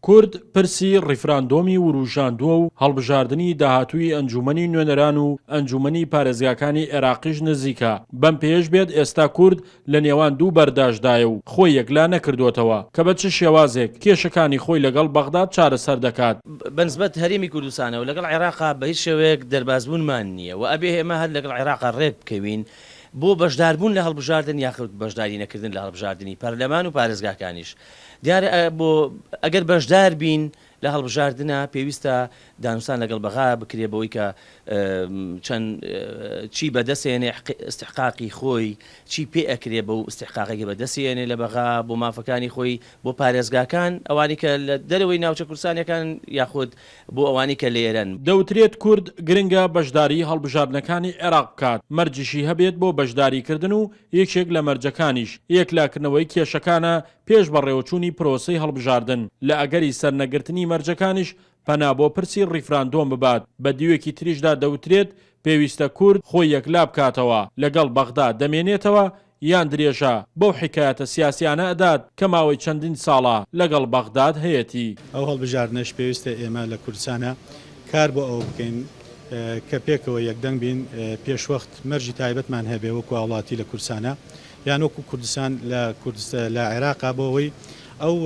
کورد پرسی ڕیفراندۆمی وروژاندووە و هەڵبژاردنی داهاتووی ئەنجوومەنی نوێنەران و ئەنجوومەنی پارێزگاکانی عێراقیش نزیکە، بەم پێیەش بێت ئێستا کورد لە نێوان دوو بەرداشدایە و خۆی یەکلا نەکردووەتەوە کە بە چ شێوازێک کێشەکانی خۆی لەگەڵ بەغداد چارەسەر دەکات. بەنسبەت هەرێمی کوردستانەوە لەگەڵ عێراقا بە هیچ شێوەیەک دەربازبوونمان نییە و ئەبێ ئێمە هەر لەگەڵ عێراقا ڕێک بکەوین بۆ بەشداربوون لە هەڵبژاردن یاخود بەشداری نەکردن لە هەڵبژاردنی پەرلەمان و پارێزگاکانیش. دیارە بۆ ئەگەر بەشدار بین لە هەڵبژاردنا پێویستە دانوستان لەگەڵ بەغا بکرێ بەوەی کە چەند چی بەدەستێنێ ئیستحقاقی خۆی چی پێ ئەکرێ بەو ئیستحقاقێکی بەدەستێنێ لە بەغا بۆ مافەکانی خۆی بۆ پارێزگاکان ئەوانی کە لە دەرەوەی ناوچە کوردستانیەکان یاخود بۆ ئەوانی کە لێرەن. دەوترێت کورد گرنگە بەشداری هەڵبژاردنەکانی عێراق بکات، مەرجیشی هەبێت بۆ بەشداریکردن و یەکێک لە مەرجەکانیش یەکلاکردنەوەی کێشەکانە پێش بەڕێوەچوونی پرۆسەی هەڵبژاردن، لە ئەگەری سەرنەگرتنی مەرجەکانیش پەنا بۆ پرسی ڕیفراندۆم ببات، بە دیوێکی تریشدا دەوترێت پێویستە کورد خۆی یەکلابکاتەوە لەگەڵ بەغدا دەمێنێتەوە یان درێژە بەو حیکایەتە سیاسیانە ئەدات کە ماوەی چەندین ساڵە لەگەڵ بەغداد هەیەتی. ئەو هەڵبژاردنەش پێویستە ئێمە لە کوردستانا کار بۆ ئەوە بکەین کە پێکەوە یەکدەنگ بین، پێشوەخت مەرجی تایبەتمان هەبێ وەکو هاوڵاتی لە کوردستانا یان وەکو کوردستان لە لە عێراقا بۆ ئەوەی ئەو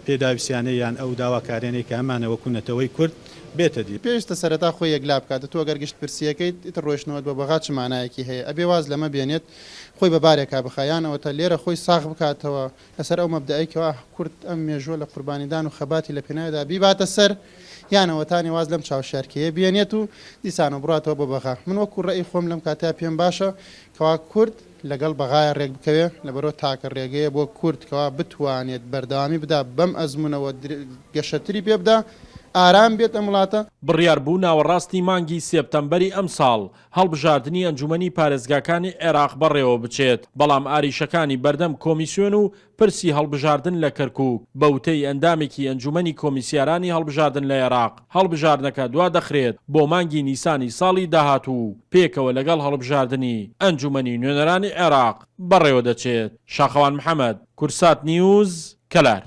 پێداویستیانەی یان ئەو داواکاریانەی کە هەمانە وەکو نەتەوەی کورد بێتە دی. پێویستە سەرەتا خۆی یەکلا بکات، تۆ گەر گشتپرسییەکەیت ئیتر ڕۆیشتنەوەت بۆ بەغا چ مانایەکی هەیە، ئەبێ واز لەمە بێنێت خۆی بە بارێکا بخا یان ئەوەتا لێرە خۆی ساغ بکاتەوە لەسەر ئەو مەبدەئەی کەوا کورد ئەم مێژووە لە قوربانیدان و خەباتی لە پێناویدا بیباتە سەر یان ئەوەتانێ واز لەم چاوشارکێیە بێنێت و دیسانەوە بڕاتەوە بۆ بەغا. من وەکو ڕەئی خۆم لەم کاتەیا پێم باشە کەوا کورد لەگەڵ بەغایا ڕێک بکەوێ لەبەرئەوە تاکە ڕێگەیە بۆ کورد کەوا بتوانێت بەردەوامی بدا بەم ئەزموونەوە گەشەتری پێ بدا ئارام بێت ئەم وڵاتە. بڕیار بوو ناوەڕاستی مانگی سێپتەمبەری ئەمساڵ هەڵبژاردنی ئەنجومەنی پارێزگاکانی عێراق بەڕێوەبچێت، بەڵام ئاریشەکانی بەردەم کۆمیسیۆن و پرسی هەڵبژاردن لە کەرکوک، بە وتەی ئەندامێکی ئەنجومەنی کۆمیسیارانی هەڵبژاردن لە عێراق، هەڵبژاردنەکە دوادەخرێت بۆ مانگی نیسانی ساڵی داهاتوو و پێکەوە لەگەڵ هەڵبژاردنی ئەنجومەنی نوێنەرانی عێراق بەڕێوەدەچێت. شاخەوان محەمەد، کوردسات نیوز، کەلار.